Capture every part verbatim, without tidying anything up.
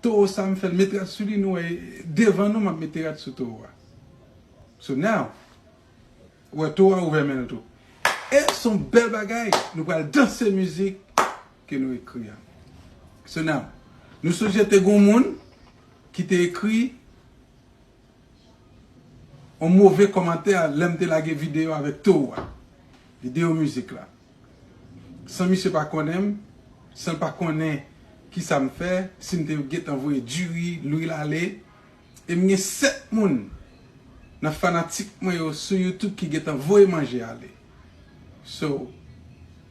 Towo sa m fè l, met rad sou li, nou wè, devan nou, m ap mete rad sou towo a. So now, ou wè towo a ouvè men l tou. E s on bèl bagay, nou pral danse mizik ke nou ekri a. So now, nou sonje te gon moun ki te ekri yon move kòmantè lè m te lage videyo avèk towo a. Videyo mizik la. San misye pa konnen m, san l pa konnen kisa m fè, si m te gentan voye diri, lwil ale. E m gen sèt moun nan fanatik mwen yo sou YouTube ki gentan voye manje ale. So,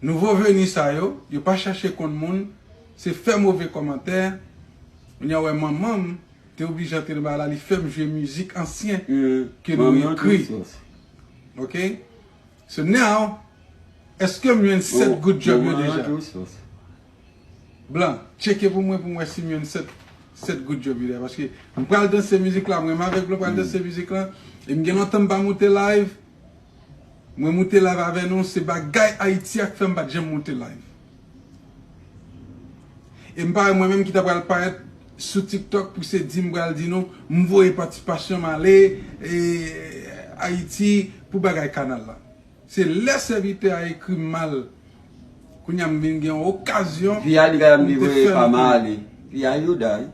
nouvo veni sa yo, yo pa chache konn moun, se fè move kòmantè. Kounye a w wè manman m te oblije antre nan bagay la, li fè m jwe mizik ansyen ke nou ekri. Ok? So now, èske m jwenn sèt good job yo deja? Blan, tcheke pou mwen, pou m wè si m jwenn sèt, sèt good job yo deja. Paske m pral danse mizik la, mwen menm avèk Blan pral danse mizik la. E m gen lontan m pa moute live. Mwen moute live avè nou, se bagay Ayiti a k fè m pa t janm moute live. E m pa wè mwen menm ki ta pral parèt sou TikTok pou se di m pral di nou, m voye patisipasyon m ale, e, Ayiti pou bagay kanal la. Se lè sèvitè a ekri m mal, kounye a m vin gen yon okazyon pou m te fè nou konnen. Via li gade m li voye pa m ale. Via Yuda, wi.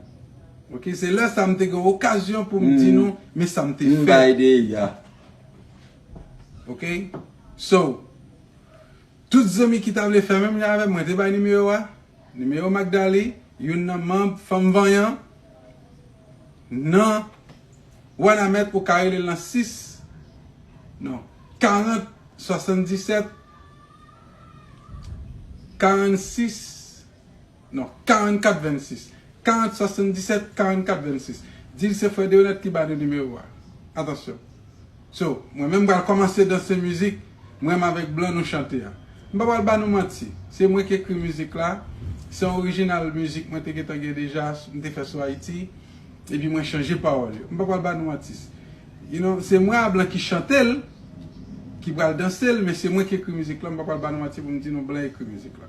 Ok, se lè sa m te gen okazyon pou m di nou, men sa m te fè. M bay de ya. Ok? So, tout zanmi ki ta vle fè menm jan avè m, mwen te bay nimewo a. Nimewo Magdalie, youn nan manb Fanm Vanyan nan Wanament, ou ka rele l nan sis, non, karant swasanndisèt karannsis, non, karannkat vennsis. Karant swasanndisèt karannkat vennsis. Di l se frè Deonèt ki ba nou nimewo a. Atansyon. So, mwen menm m pral kòmanse danse mizik, mwen menm avèk Blan nou chante a. M pa pral ba nou manti. Se mwen ki ekri mizik la. Se yon orijinal mizik mwen te gentan gen deja, m te fè sou Ayiti. Epi mwen chanje pawòl yo. M pa pral ba nou manti. You know, se mwen a Blan ki chante l, ki pral danse l, men se mwen ki ekri mizik la, m pa pral ba nou manti pou m di nou Blan ekri mizik la.